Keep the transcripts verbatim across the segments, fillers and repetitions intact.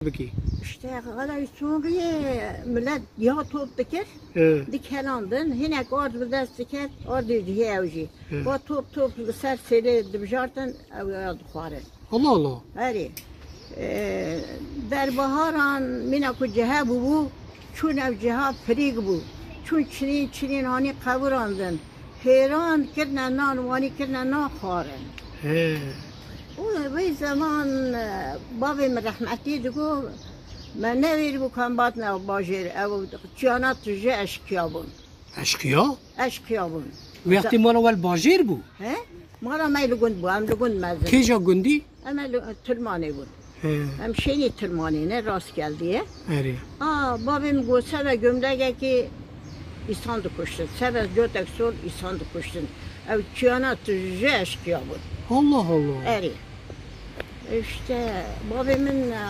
bikî? İşte xala Sûriyê millet ya top dikir, He. dikelandin, hinek ard bi dest diket, ardê cihê ew jî. He. Va top top li ser sêlê dibijartin, ew ya dixwarin. Allah Allah. Erê. E, derbiharan mîna ku cihe bûbû, çûn ev ciha firîg bû. Çûn çinîn çinîn hanî qewirandin. Hêran kirine nan, wanî kirine nan xwarin. He. Û vê zeman, e, bavê min rehmetî digo, me newêribû ku em batine bajêr, ew çiyana tije eşqiya bûn. Eşqiya? Eşqiya bûn. Wextê mala we li bajêr bû? He? Mala me li gund bû, em li gund mezin. Kêja gundî? Em li Tilmanê bûn. He. Em şênî Tilmanê ne, rastgeldî ye. Erê. A, bavê min got, seve gumlegekê îsan dikuştin. Seve cotek sol îsan dikuştin. Ew çiyana tije eşqiya bûn. Allah Allah. Erê. İşte bavê min, e,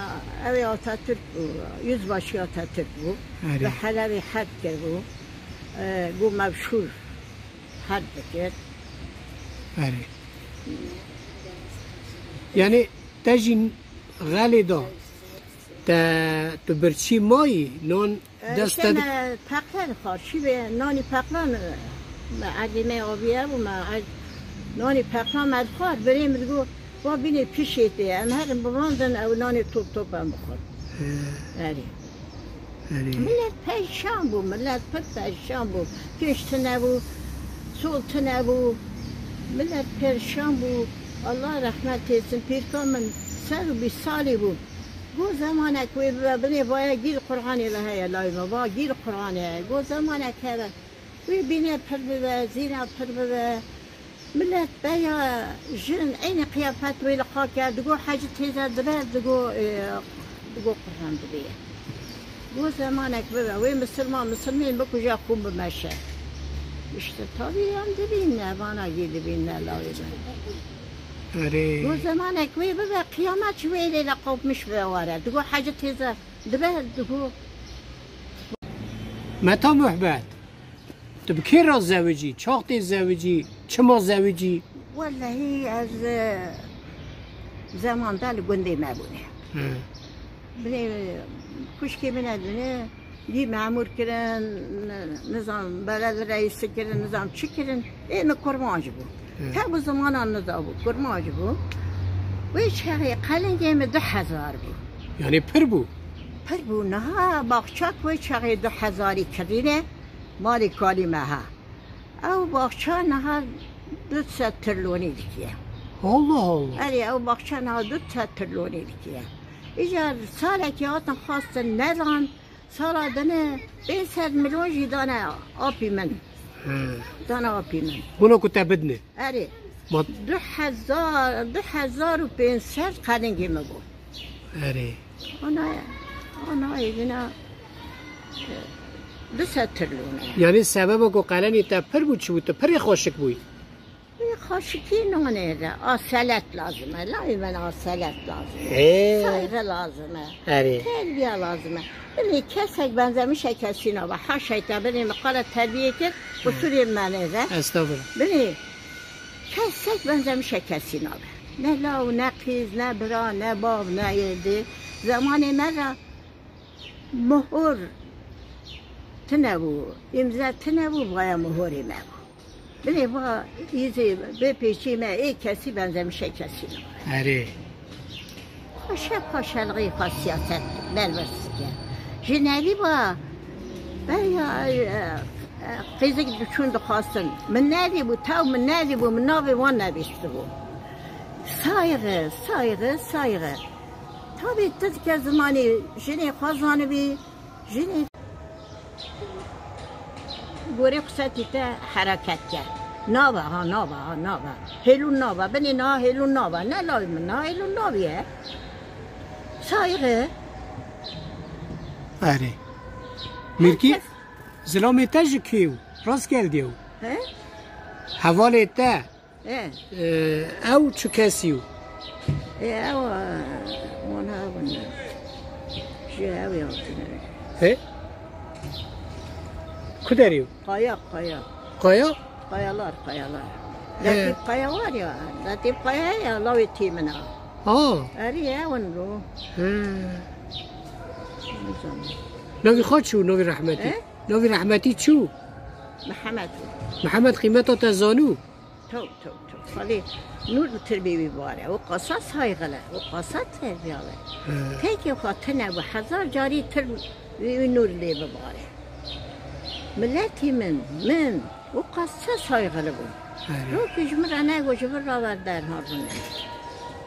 ew ê Atatürk bû, yüzbaşî Atatürk bû. Erê. Li Helebê herb kiribû. E, bû mevşûr herb dikir. Erê. Yani te jî xelê da, te tu birçî mayî, non E, dest işte te dik- me peqle dixwar, şîvê nanî peqlan, me erdê me aviye bû, me erd-, nanî peqlan me dixwar, birê min digot, va bînê pişê tê, em herin bivandin, ew nanê top top em bixwin. He. Erê. Erê. Millet perişan bû, millet pir perişan bû. Tunç tune bû, sol tune bû. Millet perişan bû. Allah rehmet etsin, pîrka min sed û bîst salî bû. Go zemanek wê bibe, binê vaya gî li Qur'anê ve heye, layê me va gî li Qur'anê heye. Go zemanek heve, wê bînê pir bibe, zîna pir bibe. Millet beya jin eynî qiyafet wê li xakê, digo hecî têze dibe, digo, e, digo Qur'an dibê. Go zemanek bibe, wê misilman misilmên bikuje, xûn bimeşe. İşte tabî em dibîne, vana gî dibîne, layê me. Erê. Go zemanek wê bibe, qiyamet ji wê lêle qopmiş bibe were. Digo hecî têze dibe, digo. Meta muhbet, tu bi kê re zewicî, çax tê zewicî, çima zewicî? Wellehî ez, e, zeman de li gundê me bûne. He. Bilê, xwişkê min e dine, dî memûr kirin, nizam beled reîsî kirin, nizam çi kirin. Ê min kurmanc bû. He. Te bi zimanan nizabû, kurmanc bû. Wê çaxê qelingê min du hezar bû. Yani pir bû? Pir bû. Niha baxçak wê çaxê du hezarî kirîne, malê kalî me ha. Ew baxça niha du sed trilonî dikiye. Allah Allah. Erê, ew baxça niha du sed trilonî dikiye. Îcar salekî hatin xwestin nedan, sala dine pênc sed milyon jî dane apî min. He. Dane apî min. Bûna ku te bidine. Erê. Ma- Du hezar, du hezar û pênc sed qelingê min bû. Erê. Ana, ana evine, e, du sed trilone. Yani sebeba ku qelenê te pir bû çi bû? Tu pirê xweşik bûyî? Ê, xweşikî nanê re, aselet lazim e. Layê min aselet lazim e. Ê. Saygı lazim e. Erê. Terbiye lazim e. Binê kesek benzemişe kesî nabe. Haşay te binê min qala terbiyê kir, qusurê menê re. Estağfurullah. Binê kesek benzemişe kesî nabe. Ne law, ne qîz, ne bira, ne bav, ne êdî. Zemanê me re muhur tune bû, îmze tune bû, vaya muhurê me bû. Binê va îzê bê pêçî me ê kesî benzemişe kesî nabe. Erê. Paşa paşalığê xwe siyaset derbas dike. Ji nevî va, veya, e, e, qîzik diçûn dixwastin. Min nevî bû, taw min nevî bû, min navê wan nevîstibû. Saygı, saygı, saygı. Tabii tu dike zimanê jinê xwe zanibî, jinê gorê xwe setî te hereket ke. Nabe, ha, nabe, ha, nabe. Hêlûn nabe, binê niha hêlûn nabe. Ne lawê min, niha hêlûn nabe ye. Saygı. Erê. Mirkî, herkes zilamê te ji kê û? Rast geldiye û? He? Hevalê te. E. Ee, ew çi kesî û? E, ew, e, wana ew ne. Ji ew ya tine. He? Ku derî û? Kaya, kaya. Kaya? Kayalar, kayalar. He. Letîf Kaya var ya, Letîf Kaya ya, lawê tî min a. Ha. Erî ew in ro. He. Navê xwe çû, navê rehmetî? He? Navê rehmetî çû? Mihemed bû. Mihemed qîmeta te zanû? Taw, taw, taw. Xalê nûr li tirbê wî bibare. O qasa saygılı, o qasa terbiyeli. He. Tekê xwe tine bû, hezar carî tir wî, wî nûr lê bibare. Miletî min, min, o qasa saygılı bû. He. Rokê ji min re nego, ji vir re ver derha rûne.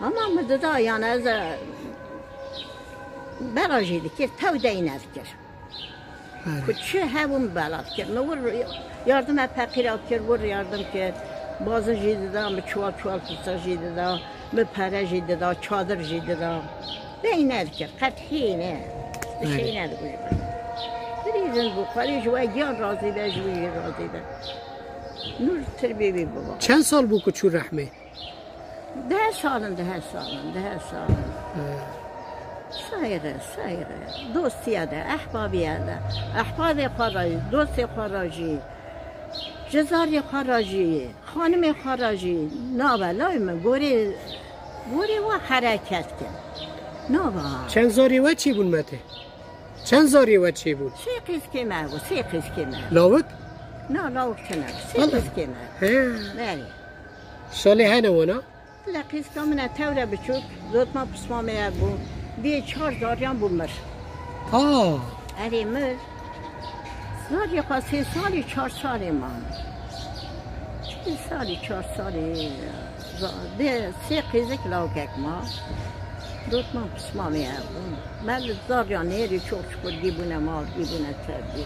Ama min dida, yani ez, e, bera jî dikir, tew dey nedikir. Belê. Ku çi hebû min bela dikir. Min wir yardime feqîra kir, wir yardim kir. Bazin jî dida, min çuwal çuwal pirsa jî dida. Min pere jî dida, çadir jî dida. Dey nedikir, qet hî ne. Belê. Şey nedigû ji min. Birî rind bû, xwedî ji we giyan razî be, ji wî jî razî be. Nûr tirbê wî biba. Çend sal bû ku çû rehmê? Deh salin, deh salin, deh salin. He. Saygı, saygı. Dostiye de, ehbabiye de. Ehbabê xwe re jî, dostê xwe re jî, ji zarê xwe re jî, xanimê xwe re jî. Nabe, lawê min, gorê, gorê we hereket kin. Nabe. Çend zarê we çêbûn Metê? Çend zarê we çêbûn? Sê qîzkê me bû, sê qîzkê me. Lawik? Na, lawik tune. Sê qîzkê me. He. Belê. Salê hene wana? Lê qîzka min e tewre biçûk, dotma pismamê ye bû. Bê çar zariyan bû mir. Aa! Erê mir. Zarê xwe sê salî, çar salî man. Sê salî, çar salî. Za-, dê sê qîzik lawkek ma. Dotma pismamê ye bû. Me li zariyan nêrî çok şükür dîbûne mal, dîbûne çevdî.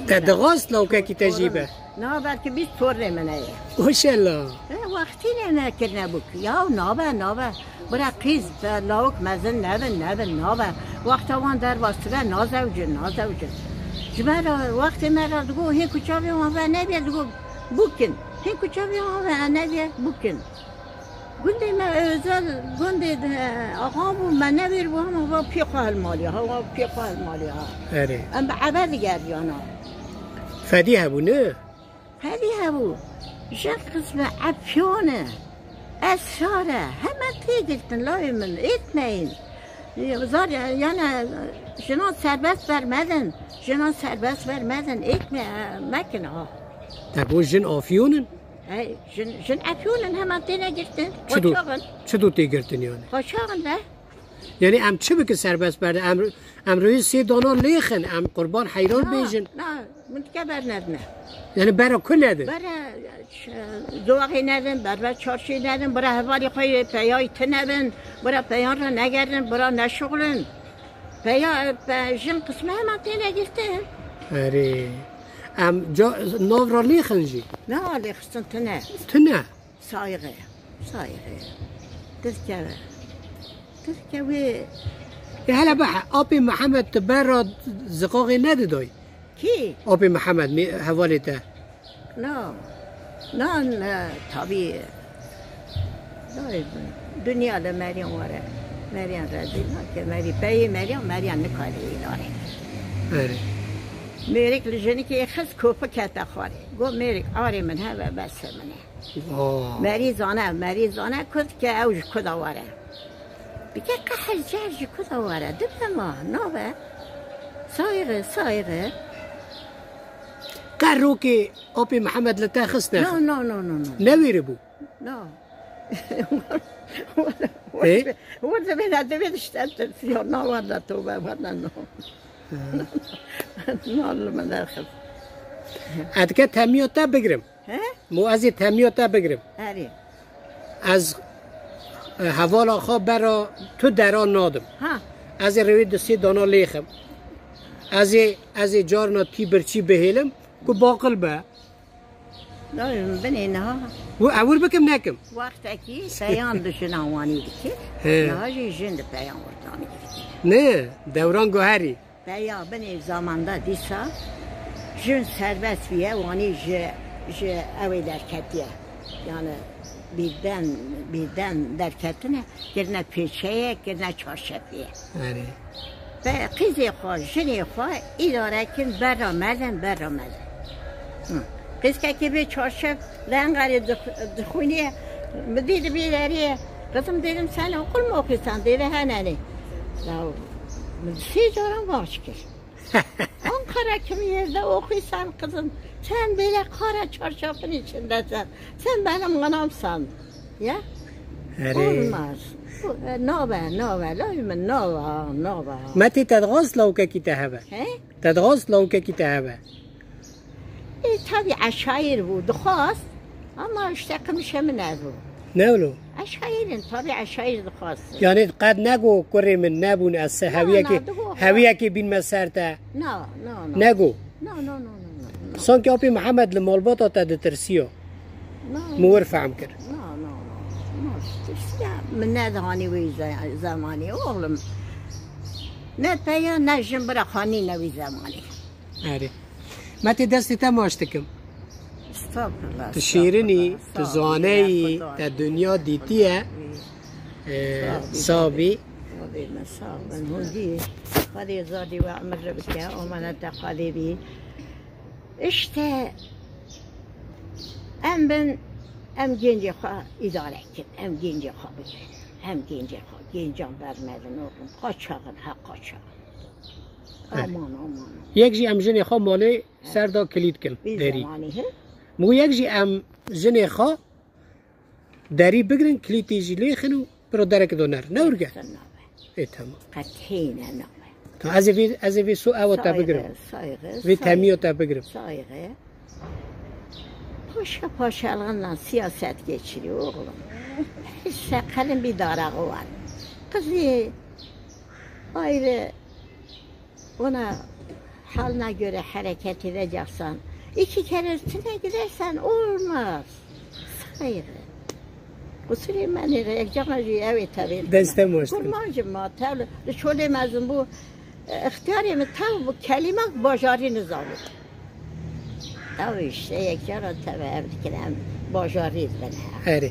Te dixwast lawkekî te jî be? Na, belkî bîst tornê min heye. Maşallah. E, wextî lê nekirine bûk. Ya nabe, nabe. Bira qîz, e, lawik mezin nebin, nebin, nabe. Wexta wan derbas dibe, nazewcin, nazewcin. Ji me re, wextê me re digo, hê ku çavê wan ve nebiye, digo, bûkin. Hê ku çavê wan ve nebiye, bûkin. Gundê me özel, gundê de, axa bû, me newêr bû, hema va pê xwe hilmaliya, ha, va pê xwe hilmaliya, ha. Erê. Em bi ebe digeriyana. Fedî hebû, ne? Fedî hebû. Jin qisme efyon e. Esrar e. Heme tê girtin, layê min, êtmeyin. Zar, yani, jinan serbest vermedin. Jinan serbest vermedin. Êtme, mekin ha. Te got jin afyon in? Hey, jin, jin efyon in, heman têne girtin. Çi do, Qaçax in. Çi do tê girtin yani? Qaçax in de. Yani em çi bikin serbest berde? Em, em rûyê sê dana lêxin, em qurban heyran bêjin. Na, na, min dike bernedine. Yani bera ku nedin? Bera, ş-, zoaxê nedin, bera çarşê nedin, bera hevalê xwe yê peyayî tune bin, bera peyan re negerin, bera neşuxulin. Peya, pe-, jin qisme heman têne girtin. Erê. Em ca-, nav ra lêxin jî? Na, lêxistin tune. Tune? Saygı, saygı. Tirke, tirke wê. E, hele be, apê Mihemed tu bera ziqaxê nediday? Kî? Apê Mihemed, mi-, hevalê te. Na, na, na, tabî. Dayê, dinya de meriyan were. Meriyan rezîl nake. Merî, peyê meriyan, meriyan nikare îdare. Erê. Mêrik li jinikê xist, kopi kete xwarê. Got, mêrik, arê min heve, bes min e. Aa. Merî zane, merî zane ku dike ew ji ku de were. Dike qehir cer ji ku de were. Dibe ma, nabe. Saygı, saygı. Qerokê apê Mihemed li te xist ne? No, no, no, no, no. Newêribû? No. Ê? Werde bê de, dibê dişten tirsiya, na werde tobe, werde no. Ha. Na li min derxist. Ez dike temiya te bigirim. He? Mo ez ê temiya te bigirim. Erê. Ez, e, hevala xwe bera tu dera nadim. Ha. Ez ê rewê du sê dana lêxim. Ez ê, ez ê carna tî birçî bihêlim ku baqil be. Dayê min binê niha. Û ewir bikim nekim? Wextekî peyan li jinan wanî dikir. He. Niha jî jin li peyan wirdanî dikir. Ne, dewran guherî. Peya binê zamanda dîsa jin serbest bûye, wanî ji, ji ew ê derketiye. Yani birden, birden derketine, kirine pêçeyek, kirine çarşefiyê. Erê. Ve qîzê xwe, jinê xwe îdare kin, berra medin, berra medin. Hı. Qîzkekê bê çarşef li Enqerê dix-, dixwînê, min dî di bî derê, qizim dêrim sen oqul mu oxîsan, dêre he nenê. Ya, Sê caran vaş kir. Ankara kimi yerde okuyorsan kızım, sen böyle kara çarşafın içindesin. Sen benim anamsan. Ya? Erê. Olmaz. Bu, e, nabe, nabe, lay min, nabe, nabe. Me tê te dixwast lawkekî te hebe. He? Te dixwast lawkekî te hebe. E, tabii eşair bû, dixwast. Ama işte kimşe min nebû. Ne wilo? Eşairin, tabii eşair dixwast. Yani qet nego kurê min nebûn, ez se Na, hewiyekê, na, digo, ha. Hewiyekê bînme ser te. Na, na, na. Nego. Na, na, na, na, na, na. Sanki Apê Mihemed li malbata te ditirsiya. Na, Min wir fehm kir. Na, na, na. Na, tirsiya. Min nedihanî wî ze-, zemanî, oğlum. Ne peya, ne jin bira xanî ne wî zemanî. Erê. Me tê destê te maç dikim. Estağfurullah, Tu şîrin î, estağfurullah. tu Sağ ol, zaneyî, Xwedê. te dinya dîtiye. Ee, Sağ ol, sağ bî. Xwedê me sağ bin. Hûn dî. Xwedê zadî we emir re bike. Amanete Xwedê bî. İşte em bin, em gencê xwe îdare kin. Em gencê xwe bigirin. Em gencê xwe. Gencan bermedin oğlum. Qaçaxin, ha qaçaxin. Erê. Aman, aman, aman. Yek jî em jinê xwe malê ser da kilît kin Vî derî. zemanî, he? Min got yek jî em jinê xwe derî bigirin, kilîtî jî lê xin û piro derek do ner. Ne urge? Sen nabe. Ê, tamam. Qet hêne nabe. Tamam, ez ê vê, ez ê vê su ewa te Saygı, bigirim. saygı, Vê saygı. temiyo te bigirim. Saygı. Paşa paşalığından siyaset geçiriyor oğlum. Hiç sakalın bir darağı var. Kızı ayrı, ona haline göre hareket edeceksen, iki kere üstüne gidersen olmaz. Saygı. Kusurê me nêre, yek cana jî ew ê tevê. Deste mi hoş. Kurmancim ma, tev li, li çolê mezin bû, e, ixtiyarê min tev bû, kelîmek bajarî nizanî. Ew işte yek cara teve ev dikin, em bajarî dibin. Erê.